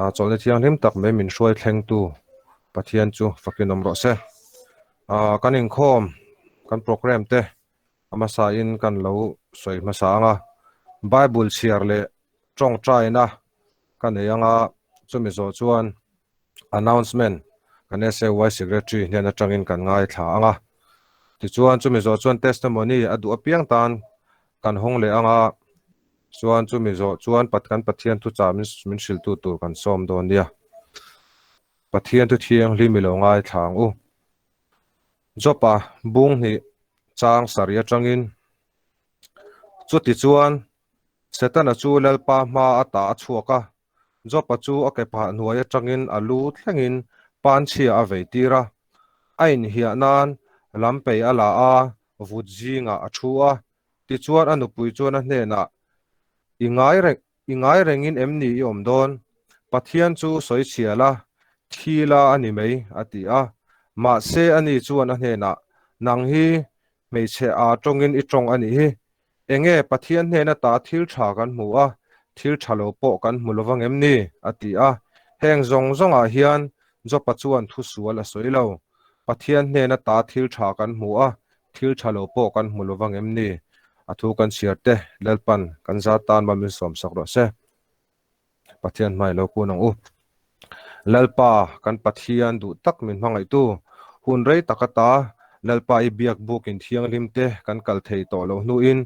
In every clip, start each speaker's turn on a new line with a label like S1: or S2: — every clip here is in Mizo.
S1: Chawlhna thianghlim tak mai min hruai thlengtu Pathian chu fakin awm rawh se. Kan inkhawm, kan program te a hmasain kan lo sawi hmasa ang a. Bible chhiar leh tawngtaina ka nei ang a, chumi zawh chuan announcement kan SAY Secretary hnen atangin kan ngaithla ang a. Tichuan chumi zawh chuan testimony a duh apiang tan kan hawng leh ang a, chuan chumi zawh chuan kan Pathian thuchah min hrilhtu tur kan sawm dawn nia. Pathian thu thianghlim i lo ngaithla ang u. Jopa bung hnih chang sarih atangin chuti chuan Setana chu Lalpa hma a tah a chhuak a, Jopa chu a ke phah hnuai atangin a lu thlengin panchhia a vei tir a. A inhiah nan lampei a la a, vut zingah a thu a. Tichuan a nupui chuan a hnenah, I ngai reng, i ngai rengin em ni i awm dawn? Pathian chu sawi chhia la, thi la a ni mai, a ti a. Mahse ani chuan a hnenah, Nang hi hmeichhe a tawngin i tawng a nih hi, Enge Pathian hnena ta thil tha kan hmu a, thil tha lo pawh kan hmu lo vang em ni? a ti a. Heng zawng zawngah hian Jopa chuan thu sual a sawi lo. Pathian hnena ta thil tha kan hmu a, thil tha lo pawh kan hmu lo vang em ni? A thu kan chhiar te, Lalpan kan za tan mal min sawmsak rawh se. Pathian hmai lo kun ang u. Lalpa, kan Pathian duh tak min hmangaihtu, hun rei tak ata Lalpa i biak bukin thianghlim te kan kal thei tawh loh hnuin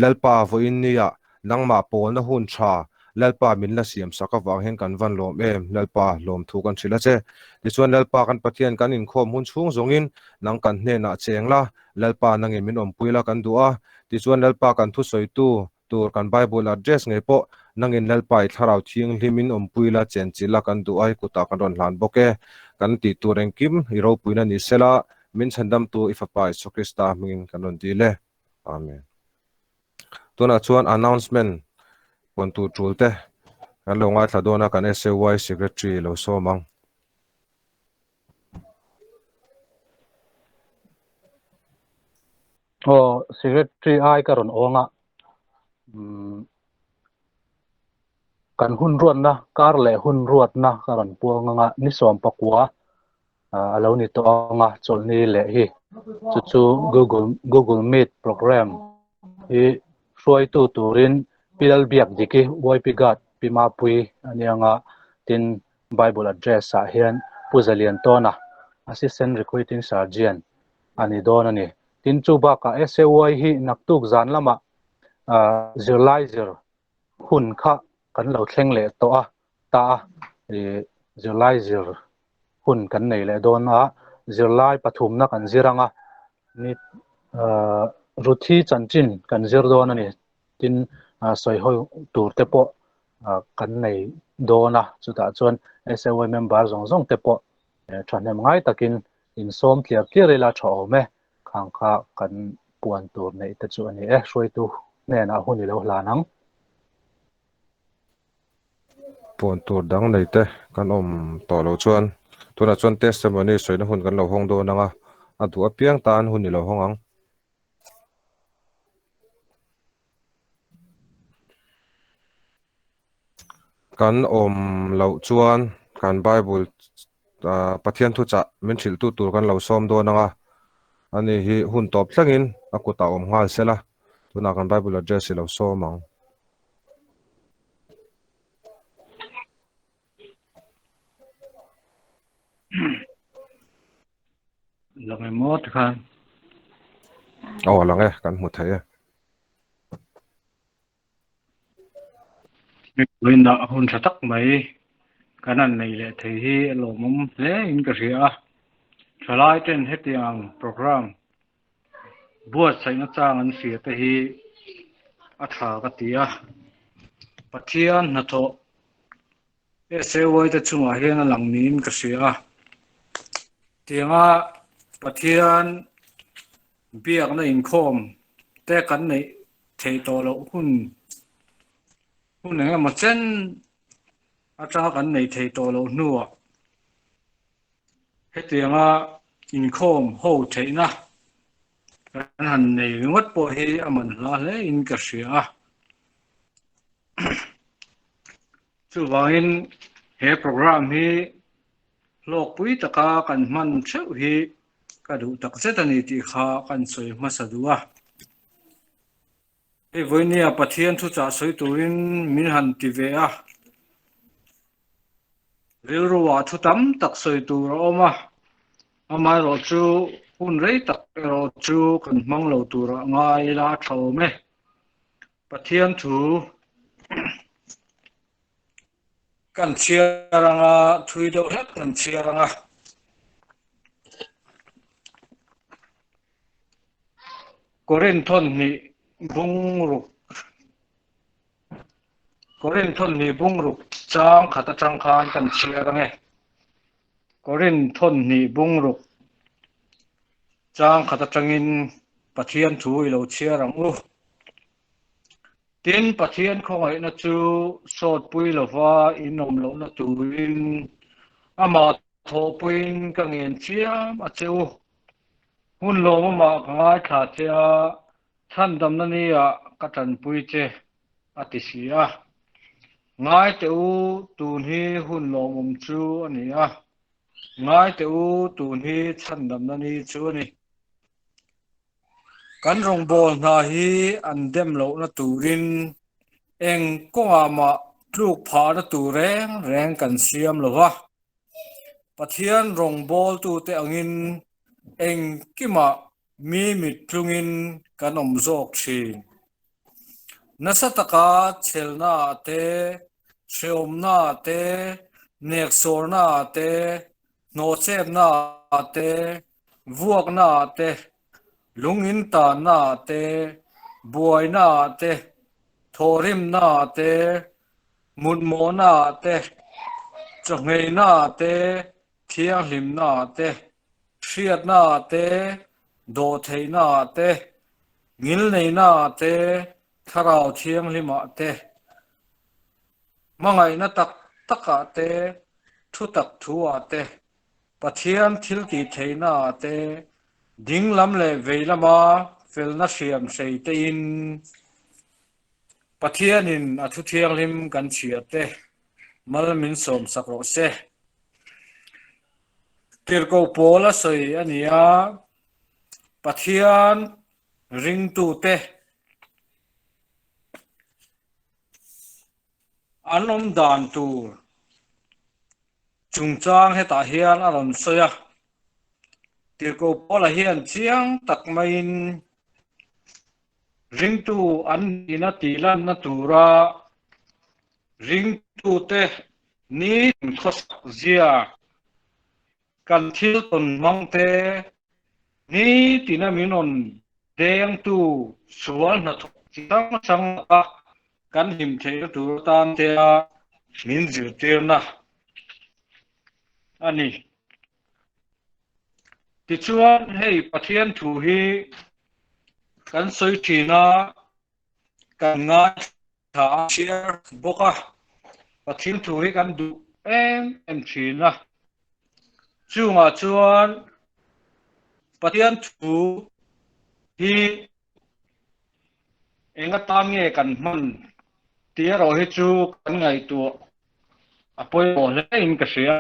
S1: Lalpa vawiin nia nangmah pawlna hun tha Lalpa min la siam sak avang hian kan van lawm em? Lalpa, lawmthu kan hrilh a che. Tichuan Lalpa kan Pathian kan inkhawm hun chhung zawngin nang kan hnenah cheng la, Lalpa nangin min awmpui la kan duh a. Tichuan Lalpa kan thusawitu tur kan Bible address ngei pawh nangin Lalpa i thlarau thianghlimin awmpui la chenchilh a kan duh a i kutah kan rawn hlan bawk e. Kan tih tur engkim i ropuina ni sela min chhandamtu i Fapa Isua Krista hmingin kan rawn dil e. Amen. Tunah chuan announcement puan tur tul te kan lo ngaithla dawn a kan SAY Secretary lo sawm ang.
S2: Aw secretary ai ka rawn awng a umm kan hun ruatna kar leh hun ruatna ka rawn puang anga ni sawm pakua a lo ni tawh anga chawlhni leh hi chu chu google google meet program hi hruaitu turin Pi Lalbiakdiki YP Guard Pi Mapui a ni anga tin Bible address ah hian Pu Zaliantawna Assistant Recruiting Sergeant a ni dawn a ni. Tin chu bakah SAY hi naktuk zan lamah zirlai zir hun kha kan lo thleng leh tawh a ta a, zirlai zir hun kan nei leh dawn a, zirlai pathumna kan zir ang a, ni Ruthi chanchin kan zir dawn a ni. Tin sawiho tur te pawh kan nei dawn a, chutah chuan SAY member zawng zawng te pawh thahnem ngai takin Insawm tliar tliar ila tha awm e, khang kha kan puan tur neih te chu a ni e, hruaitu hnenah hun i lo hlan ang.
S1: Puan tur dang nei te kan awm tawh loh chuan tunah chuan testimony sawina hun kan lo hawng dawn ang a, a duh apiang tan hun i lo hawng ang. Kan awm loh chuan kan Bible ah Pathian thuchah min hrilhtu tur kan lo sawm dawn ang a, ani hi hun tawp thlengin a kutah awm nghal sela, tunah kan Bible address i lo sawm ang.
S2: Lang emaw tikhan.
S1: Aw lang e, kan hmu thei e.
S3: Vawiinah hun tha tak mai kan han nei leh thei hi a lawmawm hle in ka hria a. Thalai ten hetiang program buatsaihna chang an hria te hi a tha ka ti a. Pathian hnathawh SAY te chungah hian a lang niin ka hria a. Tianga Pathian biakna inkhawm te kan neih theih tawh loh hun hun eng emaw chen atanga kan neih theih tawh loh hnuah hetianga inkhawm ho theihna kan han nei ringawt pawh hi a man hla hle in ka hria a. Chuvangin. He programme hi hlawkpui taka kan hman theuh hi ka duh tak zet a ni tih kha kan sawi hmasa duh a. Hei vawinia Pathian thuchah sawi turin min han ti ve a, rilruah thu tam tak sawi tur a awm a, amaherawh chu hun rei tak erawh chu kan hmang lo turah ngai ila a tha awm e. Pathian thu kan chhiar anga thui deuh hlek kan chhiar anga. Korin thawn hnih bungruk Korin thawn hnih bungruk chang khat atang khan kan chhiar ange. Korin thawn hnih bungruk chang khat atangin Pathian thu i lo chhiar ang u. Tin, Pathian khawngaihna chu sawtpui lova inawm lohna turin amah thawhpuiin ka ngen chiam a che u. Hun lawmawmah ka ngaithla che a, chhandamna niah ka tanpui che, a ti si a. Ngai teh u, tun hi hun lawmawm chu a ni a. Ngai teh u, tun hi chhandamna ni chu a ni. Kan rawngbâwl hna hi an dem lohna turin eng kawngah mah tluk phahna tur reng reng kan siam lo va. Pathian rawngbâwltute angin engkimah mi mit tlungin kan awm zawk ṭhin. Nasa taka chhelnaah te, hrehawmnaah te, neksawrnaah te, hnawhchêpnaah te, vuaknaah te, lungin tannaah te, buainaah te, thawhrimnaah te, mutmawhnaah te, chawhngheinaah te, thianghlimnaah te, hriatnaah te, dawhtheihnaah te, ngilneihnaah te, thlarau thianghlimah te, hmangaihna tak takah te, thu tak thuah te, Pathian thiltihtheihnaah te, ding lam leh vei lama felna hriam hrei tein, Pathianin a thu thianghlim kan chhia te mal min sawm sak rawh se. Tirhkoh pawl a sawi a ni a, Pathian ringtute an awm dan tur chungchang hetah hian a rawn sawi a. Tirhkoh Paula hian chiang tak maiin Ringtu an nihna tihlanna tura ringtute nitin khawsak zia kan thil tawn hmangte nitina min rawn dengtu sual hnathawk chi hrang hrang laka kan him theihna tur atan tea min zirtirna a ni. Tichuan hei Pathian thu hi kan sawi thin a, kan ngaithla a chhiar bawk a, Pathian thu hi kan duh em em thin a. Chungah chuan Pathian thu hi eng atan nge kan hman tih erawh hi chu kan ngaihtuah a pawimawh hle in ka hria.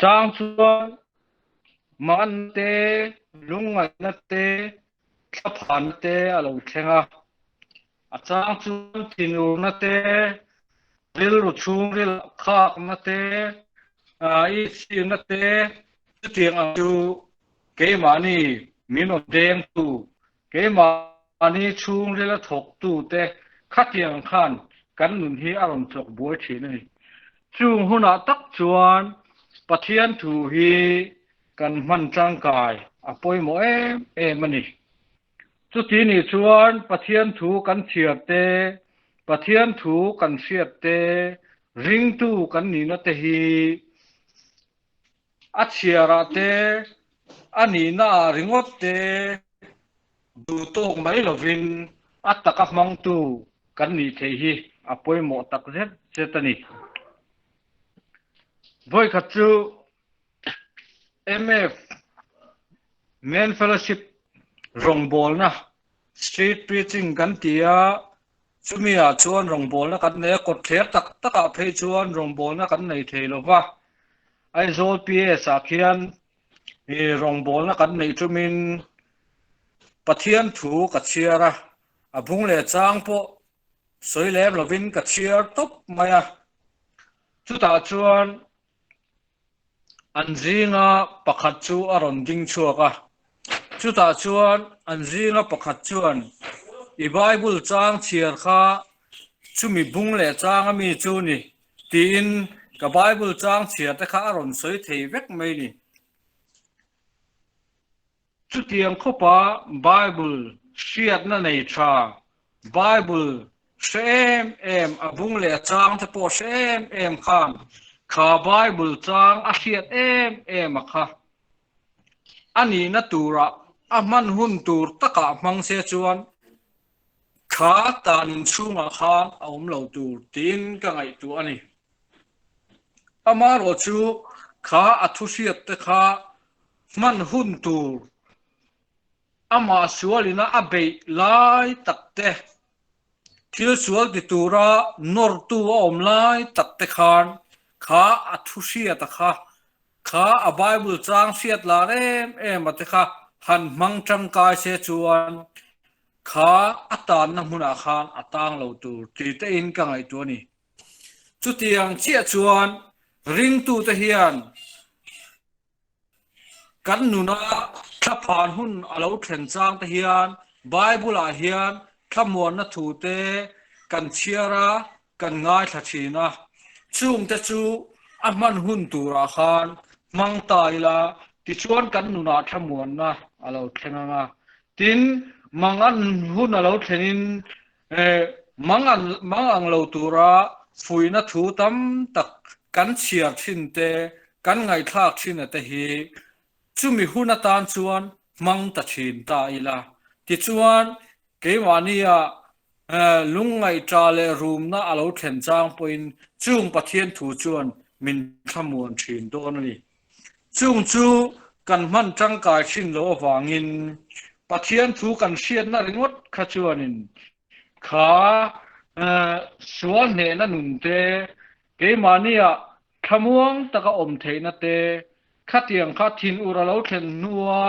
S3: Chang chuan mahna te, lungngaihna te, thlaphana te a lo thleng a. A chang chuan thinurna te, rilru chhungril khakna te, ihchhirna te, chutiang ang chu keimahni min rawn dengtu, keimahni chhungrila thawktu te khatiang khan kan nun hi a rawn chawk buai thin a ni. Chung hunah tak chuan Pathian thu hi kan hman tangkai a pawimawh em em a ni. Chuti nih chuan Pathian thu kan chhiar te, Pathian thu kan hriat te, ringtu kan nihna te hi a chhiarah te, a nihnaah ringawt te duh tawk mai lovin a taka hmangtu kan nih theih hi a pawimawh tak zet zet a ni. Vawikhat chu MF Men Fellowship rawngbawlna Street Preaching kan ti a. Chumi ah chuan rawngbawlna kan nei a, kawtthler tak tak ah phei chuan rawngbawlna kan nei thei lo va. Aizawl PS ah khian rawngbawlna kan neih tumin Pathian thu ka chhiar a, a bung leh chang pawh sawi lem lovin ka chhiar tawp mai a. Chutah chuan An zinga pakhat chu a rawn ding chhuak a, chutah chuan an zinga pakhat chuan, I Bible chang chhiar kha chumi bung leh chang ami chu ni, tiin ka Bible chang chhiar te kha a rawn sawi thei vek mai ni. Chutiang khawpa Bible hriatna nei tha, Bible hre em em, a bung leh a chang te pawh hre em em khan kha Bible chang a hriat em em a kha a nihna turah a hman hun tur takah hmang se chuan kha tan inchhungah khan a awm lo tur tiin ka ngaihtuah a ni. Amaherawh chu kha a thuhriat te kha hman hun tur amah sualina a beih lai tak te, thil sual ti tura nawrtu a awm lai tak te khan kha a thuhriat a kha, kha a Bible chang hriat lar em em a te kha han hmang tangkai se chuan kha a tanna hmunah khan a tang lo tur ti tein ka ngaihtuah a ni. Chutiang chiah chuan ringtute hian kan nuna thlaphan hun a lo thlen chang te hian Bible-ah hian thlamuanna thute kan chhiar a, kan ngaithla thin a. Chungte chu a hman hun turah khan hmang ta ila, tichuan kan nunah thlamuanna a lo thleng ang a. Tin, mangan hun a lo thlenin Mang ang lo tura fuihna thu tam tak kan chhiar thin te, kan ngaihthlak thin a te hi chumi hun atan chuan hmang ta thin ta ila. Tichuan, keimahnia lungngaihṭa leh rumna a lo thlen chang pawhin chung Pathian thu chuan min thlamuan thin dawn a ni. Chung chu kan hman tangkai thin loh avangin Pathian thu kan hriatna ringawt kha chuanin kha sual hnehna nun te, keimahnia thlamuang taka awm theihna te, khatiang kha thinur a lo thlen hnua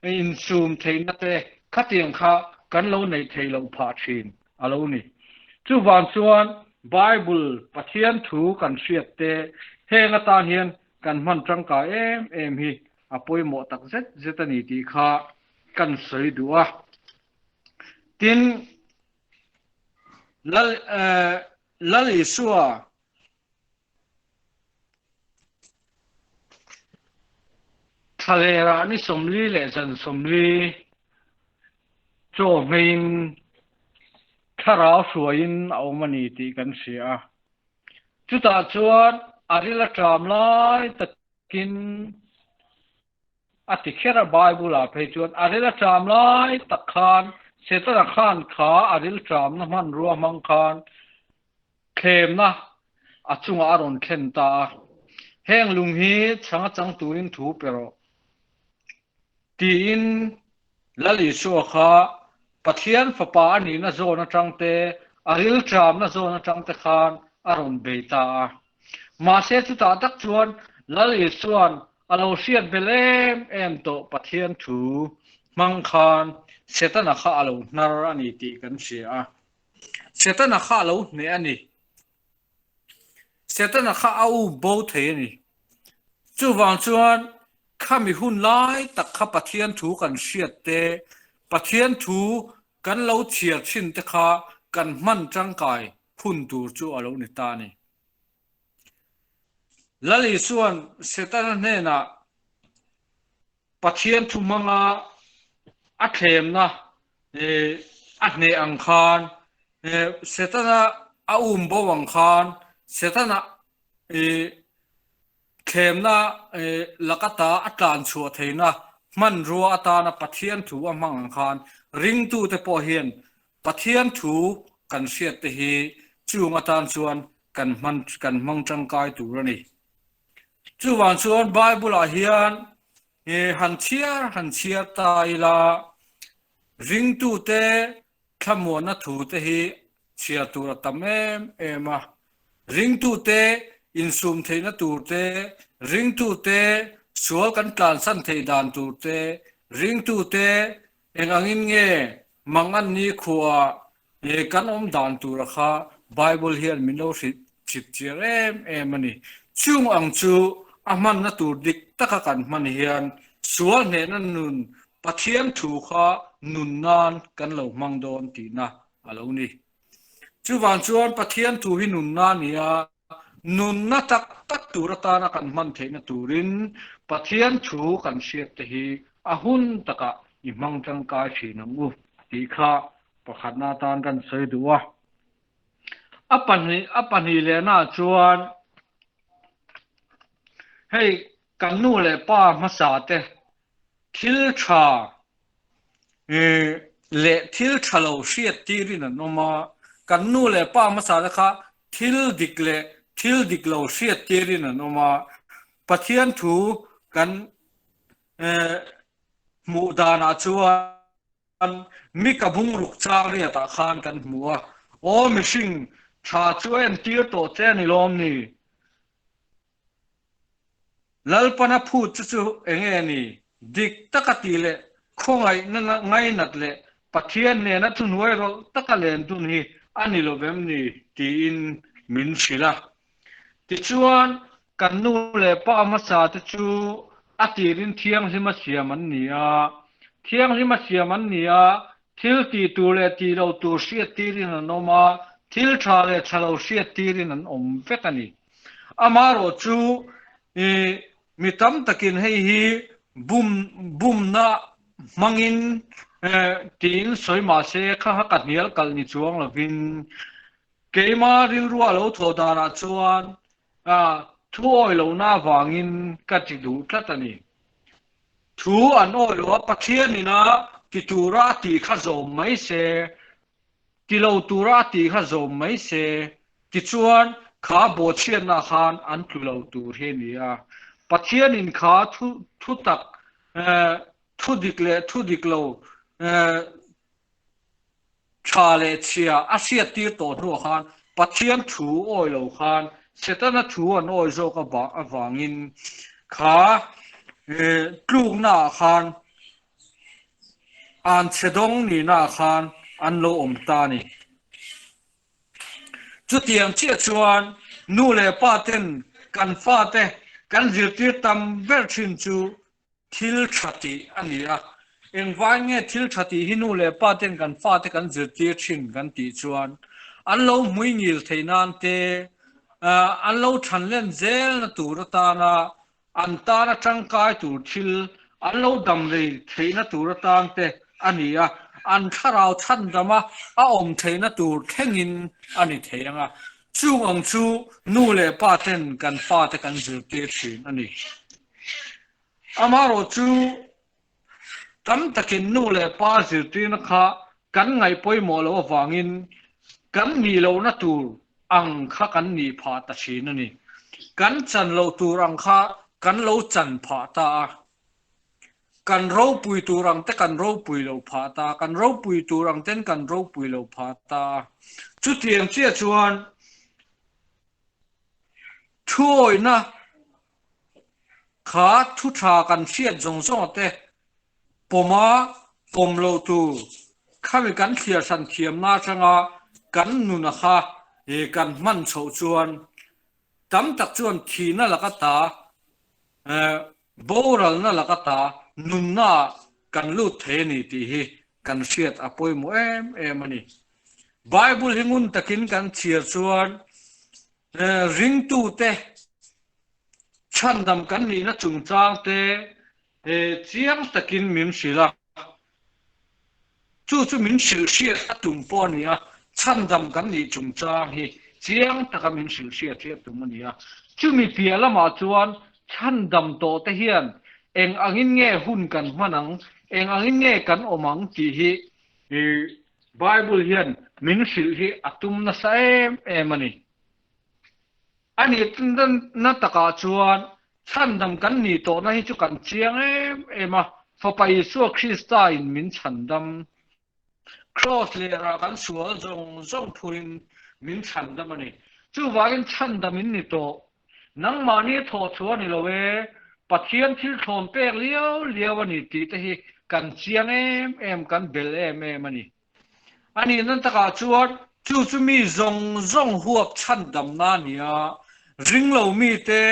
S3: insum theihna te khatiang kha kan lo neih theih loh phah thin a lo ni. Chuvang chuan Bible Pathian thu kan hriat te heng atan hian kan hman tangkai em em hi a pawimawh tak zet zet a ni tih kha kan sawi duh a. Tin, Lal Lal Isua Thlalerah ni 40 leh zan 40 chaw hmeiin thlarau hruaiin a awm a ni tih kan hria a. Chutah chuan a ril a ṭam lai takin A ti kher a, Bible-ah phei chuan a ril a ṭam lai tak khan Setana khan kha a ril ṭamna hmanrua hmang khan thlemna a chungah a rawn thlen ta a, Heng lung hi chhang a chang turin thu pe rawh, tiin Lal Isua kha Pathian Fapa a nihna zawn aṭang te, a ril ṭamna zawn aṭang te khan a rawn bei ta a. Mahse chutah tak chuan Lal Isua'n a lo hriat bel em em tawh Pathian thu hmang khan Setana kha a lo hnar a ni tih kan hria a. Setana kha a lo hneh a ni. Setana kha a up bo thei a ni. Chuvang chuan khami hun lai tak kha Pathian thu kan hriat te, Pathian thu kan lo chhiar thin te kha kan hman tangkai hun tur chu a lo ni ta a ni. Lal Isua'n Setana hnenah Pathian thu hmanga a thlemna a hneh ang khan, Setana a um bo ang khan, Setana thlemna lakata a tlan chhuah theihna hmanrua atana Pathian thu a hmang ang khan ringtute pawh hian Pathian thu kan hriat te hi chung atan chuan kan hman kan hmang tangkai tur a ni. Chuvang chuan Bible-ah hian han chhiar han chhiar ta ila, ringtute thlamuanna thu te hi Chhiar tur a tam em em a. Ringtute insum theihna tur te, ringtute sual kan tlansan theih dan tur te, ringtute eng angin nge mangan nikhua kan awm dan tura kha Bible hian min lo hrilh chip chiar em em a ni. Chung ang chu a hmanna tur dik taka kan hman hian sual hnehna nun Pathian thu kha nun nan kan lo hmang dawn tihna a lo ni. Chuvang chuan Pathian thu hi nunna a ni a, nunna tak tak tur atana kan hman theihna turin Pathian thu kan hriat te hi a hun takah i hmang tangkai thin ang u tih kha pakhatna atan kan sawi duh a. A pahnih a pahnih lehnaah chuan hei kan nu leh pa hmasa te thil tha leh thil tha lo hriat tirin an awm a, kan nu leh pa hmasa te kha thil dik leh thil dik lo hriat tirin an awm a, Pathian thu kan hmuh danah chuan mi ka bungruk chang riatah khan kan hmu a, aw mihring tha chu a entir tawh che a ni lawm ni? Lalpana phut chu chu enge a ni? Dik taka tih leh khawngaihna ngainat leh Pathian nena thuhnuai rawlh taka len dun hi a ni lo vem ni? tiin min hrilh a. Tichuan, kan nu leh pa hmasa te chu a tirin thianghlima siam an ni a. Thianghlima siam an ni a, thil tih tur leh tih loh tur hriat tirin an awm a, thil tha leh tha lo hriat tirin an awm vek a ni. Amaherawh chu mi tam takin hei hi bum bumna hmangin tiin sawi mah se kha kha ka hnial kalh ni chuang lovin keima rilrua lo thawh danah chuan thu awi lohna avangin ka ti duh tlat a ni. Thu an awi lo a, Pathianin a ti tura a tih kha zawm mai se Ti lo tura a tih kha zawm mai se, tichuan kha bawhchhiatna khan an tlu lo tur hi a ni a. Pathianin kha thu thutak, thu dik leh thu dik lo, tha leh chhia a hriattir tawh hnuah khan Pathian thu awi lo khan Setana thu an awi zawk avangin kha tluknaah khan An chhe dawng nihnaah khan an lo awm ta a ni. Chutiang chiah chuan nu leh pa ten kan fate kan zirtir tam ber thin chu thil tha tih a ni a. Engvai nge thil tha tih hi nu leh pa ten kan fate kan zirtir thin kan tih chuan an lo hmuingil theih nan te, an lo thanlen zelna tur atana An tana tangkai tur thil an lo dam rei theihna tur atan te a ni a, an thlarau chhandama a awm theihna tur thlengin a ni thei ang a. Chung ang chu nu leh pa ten kan fate kan zirtir thin a ni. Amaherawhchu Tam takin nu leh pa zirtirna kha kan ngaih pawimawh loh avangin kan nih lohna tur ang kha kan nih phah ta thin a ni. Kan chan loh tur ang kha kan lo chan phah ta a. Kan ropui tur ang te kan ropui loh phah ta a, kan ropui tur ang ten kan ropui loh phah ta a. Chutiang chiah chuan thuawihna Kha thu tha kan hriat zawng zawng te pawma pawm lo tur khami kan thliar hran thiamna atanga kan nuna kha kan hman chhoh chuan tam tak chuan thihna laka ta boralna laka ta nunna ah kan lut thei a ni tih hi kan hriat a pawimawh em em a ni. Bible hi ngun takin kan chhiar chuan ringtute Chhandam kan nihna chungchang te chiang takin min hrilh a, chu chu min hrilh hriat a tum pawh a ni a, chhandam kan nih chungchang hi chiang taka min hrilh hriat hi a tum a ni a. Chumi piah lamah chuan chhandam tawh te hian eng angin nge hun kan hman ang, eng angin nge kan awm ang tih hi Bible hian min hrilh hi a tum nasa em em a ni. A nih na takah chuan chhandam kan nih tawhna hi chu kan chiang em em a, Fapa Isua Krista in min chhandam. Kraws lerah kan sual zawng zawng phurin min chhandam a ni. Chuvangin chhandam in ni tawh. Nangmahni thawh chhuah a ni lo e, Pathian thil thlawn pek liau liau a ni tih te hi kan chiang em em, kan bel em em a ni. A nih nan takah chuan chu chu mi zawng zawng huap chhandamna a ni a, ringlo mite,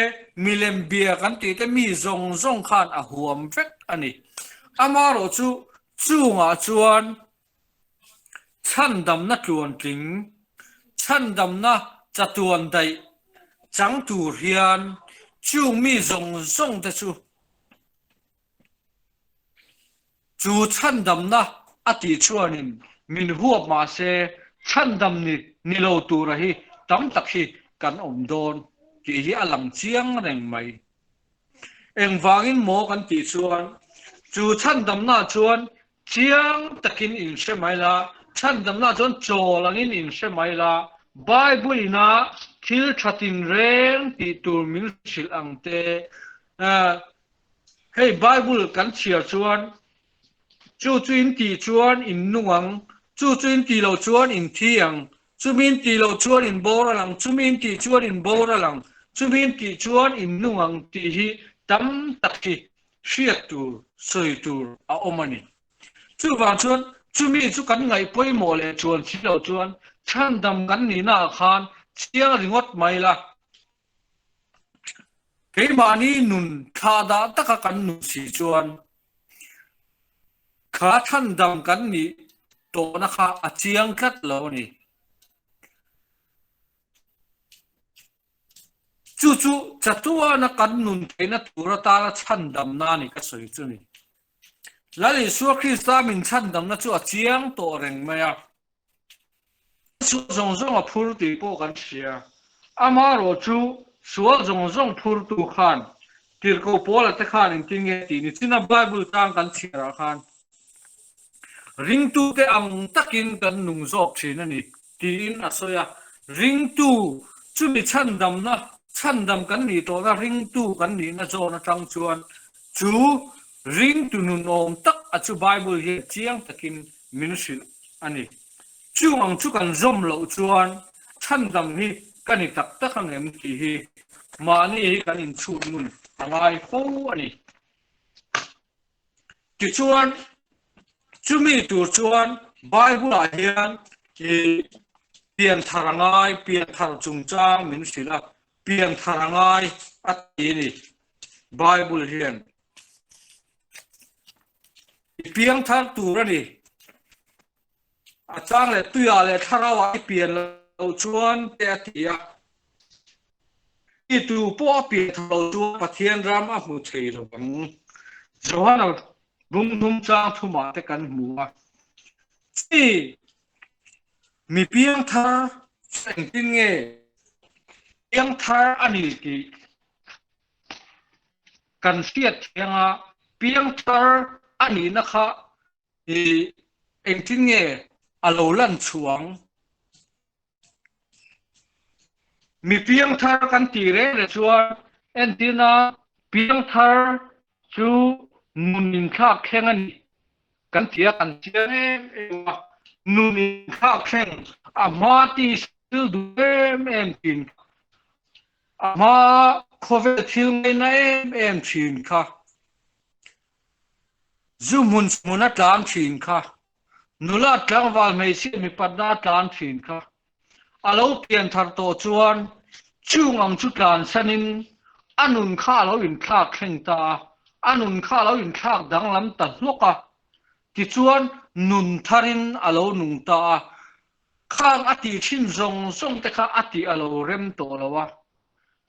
S3: milem bia kan tih te mi zawng zawng khan a huam vek a ni. Amaherawh chu chungah chuan chhandamna tluantling, chhandamna chatuan daih chang tur hian chung mi zawng zawng te chu Chu chhandamna a tih chuanin min huap mah se chhandam ni ni lo tura hi tam tak hi kan awm dawn tih hi a lang chiang reng mai. Engvangin maw kan tih chuan chu chhandamna chuan chiang takin in hre mai la, chhandamna chuan chawl angin in hre mai la, Bible ina thil tha tinreng tih tur min hrilh ang te, Hei Bible kan chhiar chuan, Chu chu in tih chuan in nung ang, chu chu in tih loh chuan in thi ang, chumi in tih loh chuan in boral ang, chumi in tih chuan in boral ang, chumi in tih chuan in nung ang tih hi tam tak hi hriat tur, sawi tur a awm a ni. Chuvang chuan chumi chu kan ngaih pawimawh leh chuan si loh chuan chhandam kan nihnaah khan chiang ringawt mai la. Keimahni nun thla dah taka kan nun si chuan kha chhandam kan nih tawhna kha a chiang tlat lo a ni. Chu chu chatuana kan nun theihna tur atana chhandamna a ni ka sawi chu ni. Lal Isua Krista min chhandamna chu a chiang tawh reng mai a. Sual zawng zawng a phur tih pawh kan hria. Amaherawh chu sual zawng zawng phurtu khan Tirhkoh Paula te khan engtin nge tih ni china Bible tang kan chhiarah khan ringtute ang takin kan nung zawk thin a ni tiin a sawi a. Ringtu chumi chhandamna, chhandam kan nih tawhna ringtu kan nihna zawn atang chuan chu ringtu nunawm tak a chu Bible hian chiang takin min hrilh a ni. Chung ang chu kan zawm loh chuan chhandam hi ka ni tak tak ang em tih hi mahni hi kan inchhut ngun a ngai fo a ni. Tichuan, chumi tur chuan Bible-ah hian i pianthar a ngai, pianthar chungchang min hrilh a, pianthar a ngai a ti a ni Bible hian. I piang thar tur a ni. A chang leh tuiah leh thlarauah i pian loh chuan te a ti a. Mi tu pawh a pian thar loh chuan Pathian ram a hmu thei lo ang. Johana bung hnum chang thumah te kan hmu a. Chi mi piang thar chu engtin nge piang thar a ni tih Kan hriat thiang a, piangthar a nihna kha i engtin nge a lo lan chhuang? Mi piangthar kan tih reng reng chuan entirna piangthar chu nun inthlak thleng a ni kan ti a, kan chiang em em a, nun inthlak thleng a hma tih sil duh em em thin kha. A hma khawvel thil ngaina em em thin kha, zu hmun hmun a tlan thin kha, nula tlangval hmeichhia mipatna a tlan thin kha, a lo pian thar tawh chuan chung ang chu tlansanin a nun kha a lo inthlak thleng ta a, a nun kha a lo inthlak danglam ta hlawk a, tichuan nun tharin a lo nung ta a, Khang a tih thin zawng zawng te kha a tih a lo rem tawh lo a.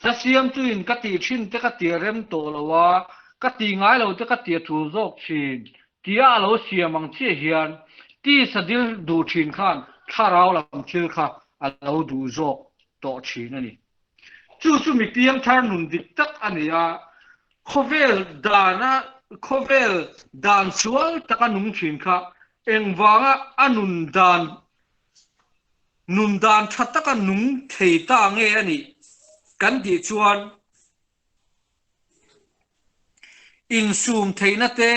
S3: Hla siamtuin ka tih thin te ka ti a rem tawh lo a, ka tih ngai lo te ka ti a tul zawk thin tia a lo siam ang chiah hian tisa dil duh thin khan thlarau lam thil kha a lo duh zawk tawh thin a ni. Chu chu mi piangthar nun dik tak a ni a, khawvel dana khawvel dan sual taka nung thin kha Engvanga a nun dan nun dan tha taka nung thei ta nge a nih kan tih chuan insum theihna te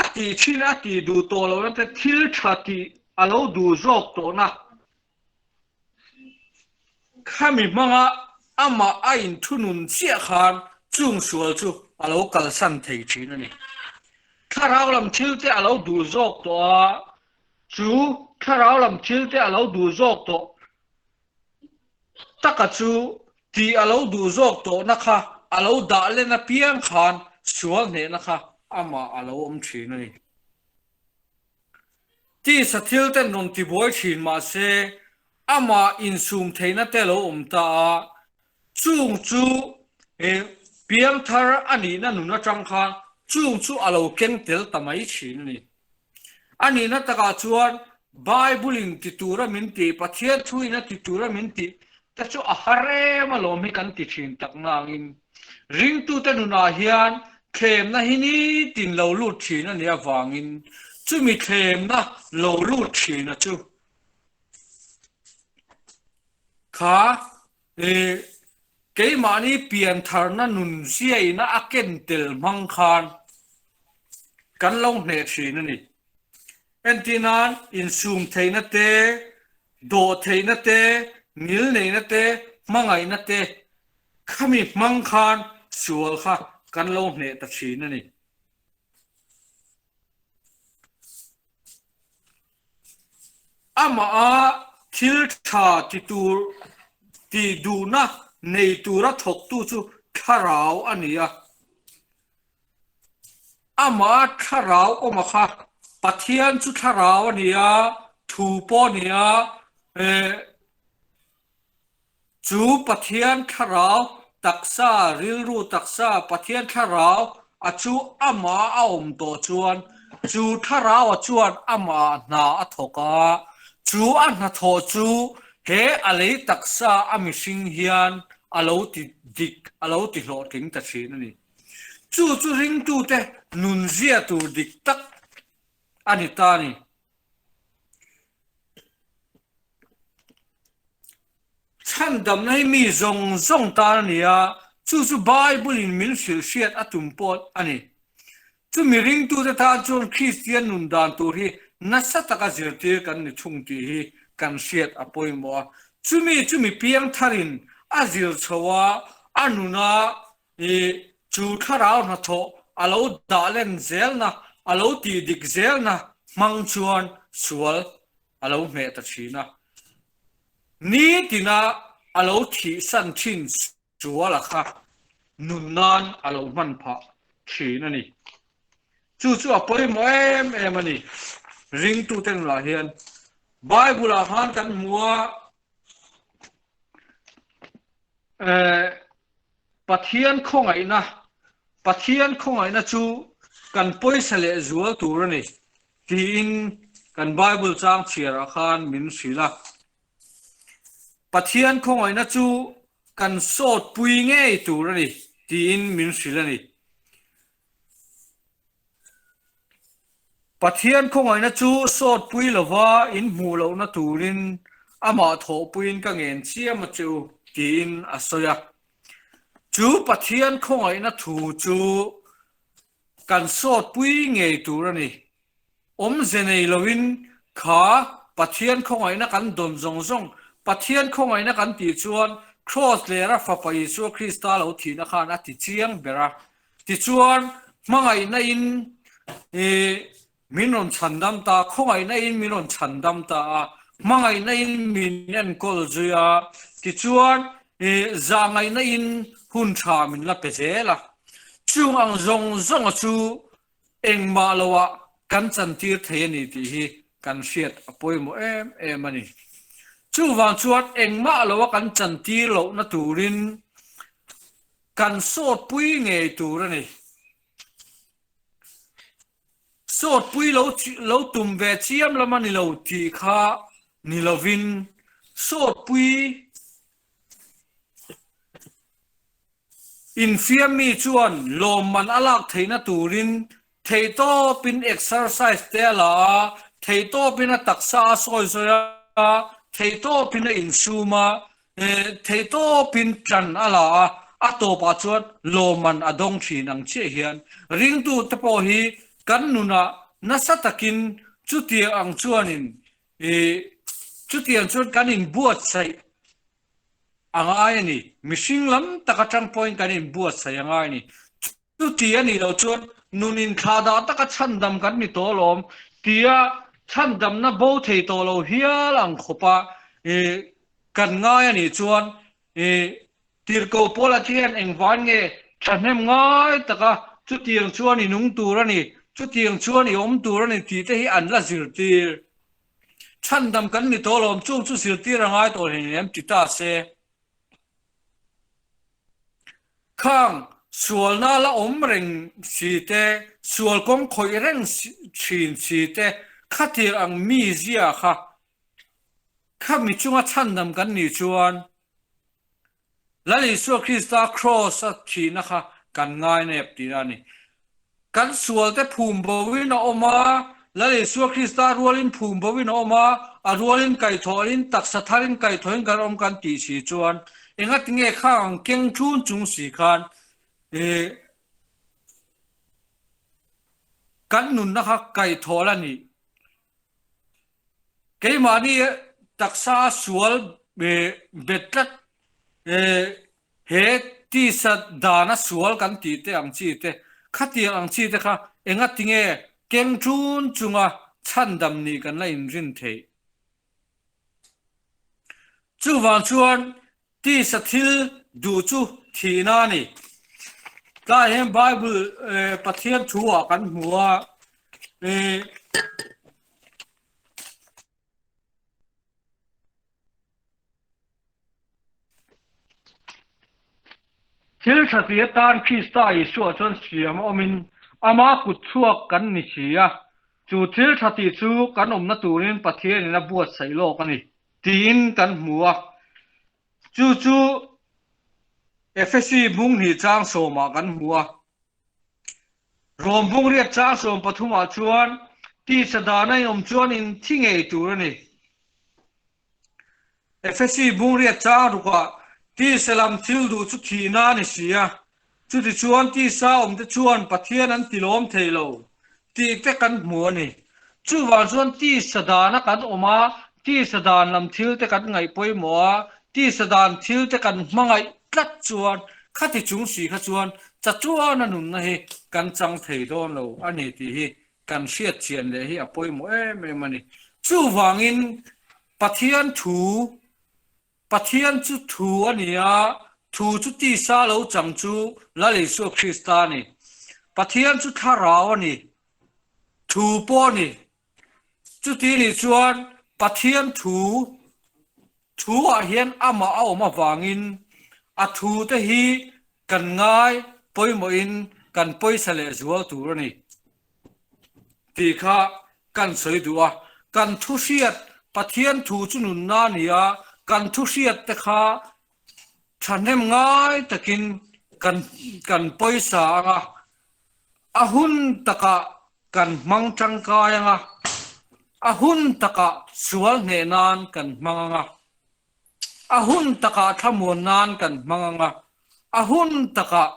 S3: a tih thin a tih duh tawh lohna te thil tha tih a lo duh zawk tawhna khami hmanga amah a inthunun chiah khan chung sual chu a lo kalsan thei thin a ni. Thlarau lam thil te a lo duh zawk tawh a, chu thlarau lam thil te a lo duh zawk tawh taka chu tih a lo duh zawk tawhna kha a lo dah len apiang khan sual hnehna kha amah a lo awm thin a ni. Tisa thil ten rawn tibuai thin mahse amah insum theihna te lo awm ta a, chung chu piangthar a nihna nun atang khan chung chu a lo keng tel ta mai thin a ni. A nihna takah chuan Bible-in ti tura min tih, Pathian thuin a ti tura min tih te chu a har em alawm hi kan ti thin tak nangin ringtute nunah hian thlemna hi nitin lo lut thin a nih avangin chumi thlemna lo lut thina chu kha Keimahni piantharna nun ziaina a ken tel hmang khan kan lo hneh thin a ni. Entirnan, insum theihna te, dawh theihna te, ngil neihna te, hmangaihna te khami hmang khan sual kha kan lo hneh ta thin a ni. Amah a thil tha ti tur tih duhna nei tura thawktu chu thlarau a ni a. Amah a thlarau awma kha Pathian chu thlarau a ni a, thu pawh a ni a, Chu Pathian thlarau taksa, rilru taksa, Pathian thlarau a chu amah a awm tawh chuan, chu thlarau a chuan amah hna a thawk a, chu a hnathawh chu he a lei taksa a mihring hian a lo ti dik, a lo ti hlawhtling ta thin a ni. Chu chu ringtute nunzia tur dik tak a ni ta a ni. Chhandamna hi mi zawng zawng tan a ni a, chu chu Bible-in min hrilh hriat a tum pawh a ni. Chumi ringtute tan chuan Kristian nun dan tur hi nasa taka zirtir kan ni thung tih hi kan hriat a pawimawh a. Chumi chu mi piangtharin a zir chho a, a nuna I chu thlarau hnathawh a lo dah len zelna, a lo tih dik zelna hmang chuan sual a lo hmeh ta thin a. Nitina a lo thihsan thin suala kha nun nan a lo hman phah thin a ni. Chu chu a pawimawh em em a ni. Ringtute nunah hian Bible-ah khan kan hmu a, Pathian khawngaihna, Pathian khawngaihna chu kan pawisa leh zual tur a ni tiin kan Bible chang chhiarah khan min hrilh a. Pathian khawngaihna chu kan sawtpui ngei tur a ni tiin min hrilh a ni. Pathian khawngaihna chu sawtpui lova in hmuh lohna turin amah thawhpuiin ka ngen chiam a che u, tiin a sawi a. Chu Pathian khawngaihna thu chu kan sawtpui ngei tur a ni. Awmze nei loin kha Pathian khawngaihna kan dawn zawng zawng, Pathian khawngaihna kan tih chuan Kraws lera Fapa Isua Krista lo thihna khan a ti chiang ber a. Tichuan, hmangaihna in min rawn chhandam ta, khawngaihna in min rawn chhandam ta a, hmangaihna in min enkawl zui a, tichuan zahngaihna in hun tha min la pe zel a. Chung ang zawng zawnga chu engmah loah kan chantir thei a ni tih hi kan hriat a pawimawh em em a ni. Chuvang chuan engmah loa kan chantir lohna turin Kan sawtpui ngei tur a ni. Sawtpui lo lo tum ve chiam lam a ni lo tih kha ni lovin sawtpui infiam mi chuan lawmman a lak theihna turin Theihtawpin exercise te a la a, theihtawpin a taksa a sawi sawi a, theihtawpin a insum a, theihtawpin ṭan a la a, a tawpah chuan lawmman a dawng ṭhin ang chiah hian ringtute pawh hi kan nunah. Nasa takin chutiang ang chuanin ih chutiang chuan kan inbuatsaih a ngai a ni. Mihring lam tak atang pawhin kan inbuatsaih a ngai a ni. Chuti a nih loh chuan nun inthlahdah taka chhandam kan ni tawh alawm tia chhandamna bo thei tawh lo hial ang khawpa ih kan ngai a nih chuan ih Tirhkoh Paula te hian engvan nge thahnem ngai taka chutiang chuan i nung tur a ni, chutiang chuan i awm tur a ni tih te hi an la zirtir. Chhandam kan ni tawh alawm, chung chu zirtir a ngai tawh hlei nem ti ta se. Khang sualna la awm reng si te, sual kawng khawih reng thin si te, khatiang ang mizia kha Khami chunga chhandam kan nih chuan Lal Isua Krista Kraws a thihna kha kan ngainep tihna a ni. Kan sualte phum boin a awm a, Lal Isua Krista rualin phum boin a awm a, a rualin kaihthawhin, taksa tharin kaihthawhin kan awm kan tih si chuan engatinge khang ang keng ṭun chung si khan kan nunna kha kaihthawh la nih. Keimahni taksa a sual bet tlat he tisa dana sual kan tih te ang chi te, khatiang ang chi te kha engatinge keng ṭun chunga chhandam nih kan la inrin theih? Chuvang chuan tisa thil duh chu thihna a ni. Tlai hian Bible Pathian thu ah kan hmu a, Thil tha ti atan Krista Isua chuan siam a awmin ama kut chhuak kan ni si a, chu thil tha tih chu kan awmna turin Pathianin a buatsaih lawk a ni tiin kan hmu a. Chu chu Efesi hmung hnih chang sawmah kan hmu a. Rom bung riat chang 13 ah chuan tisa dana in awm chuan in thi ngei tur a ni. Efesi bung riat chang rukah tisa lam thil duh chu thihna a ni si a, chutichuan tisa awmte chuan Pathian an tilawm thei lo tih te kan hmu a ni. Chuvang chuan tisa dana kan awm a, tisa dan lam thil te kan ngaih pawimawh a, tisa dan thil te kan hmangaih tlat chuan khati chung si kha chuan chatuana nunna hi kan chang thei dawn lo a ni tih hi kan hriat chian leh hi a pawimawh em em a ni. Chuvangin Pathian thu, Pathian chu thu a ni a, thu chu tisa lo chang chu Lal Isua Krista a ni. Pathian chu thlarau a ni, thu pawh a ni. Chuti nih chuan Pathian thu Thu-ah hian amah a awm avangin a thute hi kan ngai pawimawhin kan pawisa leh zual tur a ni tih kha kan sawi duh a. Kan thu hriat, Pathian thu chu nunna a ni a, kan thu hriat te kha thahnem ngai takin kan kan pawisa ang a, a hun takah kan hmang tangkai ang a, a hun takah sual hneh nan kan hmang ang a, a hun takah thlamuan nan kan hmang ang a, a hun takah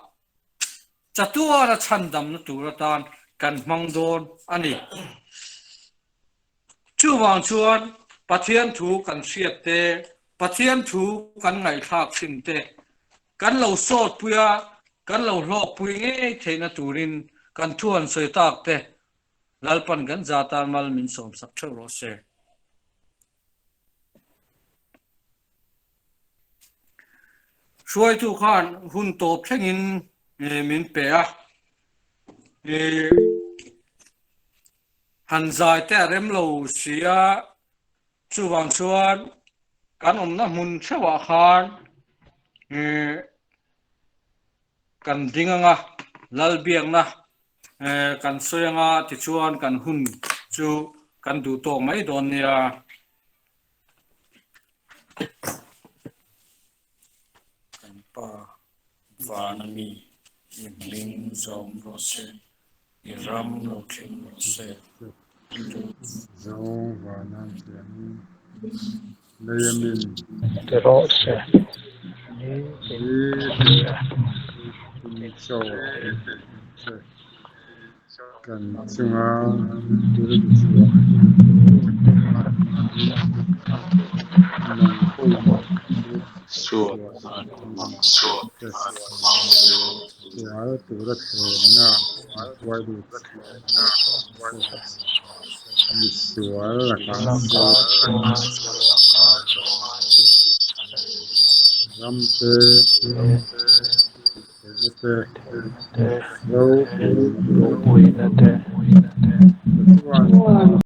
S3: chatuara chhandamna tur atan kan hmang dawn a ni. Chuvang chuan Pathian thu kan hriat te, Pathian thu kan ngaihthlak thin te, kan lo sawtpui a, kan lo hlawkpui ngei theihna turin kan thu han sawi tak te Lalpan kan za tan mal min sawmsak theuh rawh se. Hruaitu khan hun tawp thlengin min pe a. Han zai te a rem lo si a, chuvang chuan kan awmna hmun theuhah khan kan ding anga Lalbiakna kan sawi anga tichuan kan hun chu kan duh tawk mai dawn nia.
S4: Kan pa vana mi i hming zawm rawh se, i ram lo thleng rawh se.
S5: Zo vana tiangin lei a min.
S2: Ti rawh se.
S5: Ni tin chaw min pe ang che. Kan chunga thil tisual nang pawhin thil tisual te sual tura thlemna an hruai lut misual lakah ram te Ropui na te.